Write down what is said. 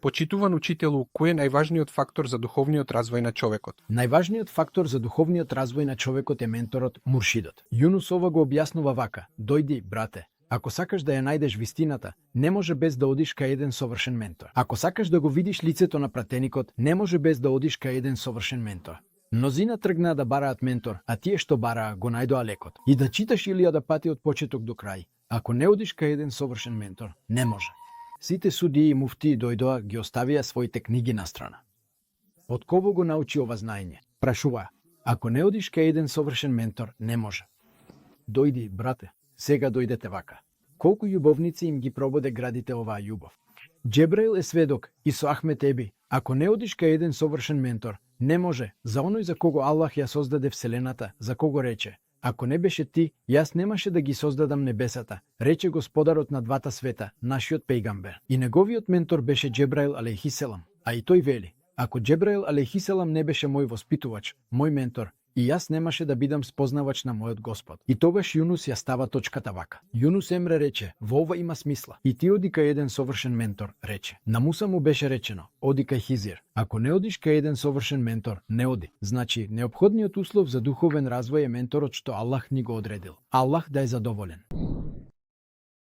Почитуван учителу, кој е најважниот фактор за духовниот развој на човекот? Најважниот фактор за духовниот развој на човекот е менторот, муршидот. Јунус ова го објаснува вака: дојди, брате, ако сакаш да ја најдеш вистината, не може без да одиш кај еден совршен ментор. Ако сакаш да го видиш лицето на пратеникот, не може без да одиш кај еден совршен ментор. Мнозина тргнаа да бараат ментор, а тие што бараа го најдоа лекот. И да читаш Илијада пати од почеток до крај, ако не одиш кај еден совршен ментор, не може. Сите судии и муфтии дојдоа, ги оставија своите книги на страна. Од кого го научи ова знаење? Прашуваа. Ако не одиш кај еден совршен ментор, не може. Дојди, брате, сега дојдете вака. Колку љубовници им ги прободе градите оваа љубов? Џебраил е сведок и со Ахмет Еби. Ако не одиш кај еден совршен ментор, не може. За оној за кого Аллах ја создаде вселената, за кого рече: ако не беше ти, јас немаше да ги создадам небесата, рече Господарот на двата света, нашиот пејгамбер. И неговиот ментор беше Џебраил алейхиселам, а и тој вели: ако Џебраил алейхиселам не беше мој воспитувач, мој ментор, и јас немаше да бидам спознавач на мојот Господ. И тогаш Јунус ја става точката вака. Јунус Емре рече: во ова има смисла. И ти оди кај еден совршен ментор, рече. На Муса му беше речено: оди кај Хизир. Ако не одиш кај еден совршен ментор, не оди. Значи, неопходниот услов за духовен развој е менторот што Аллах ни го одредил. Аллах да е задоволен.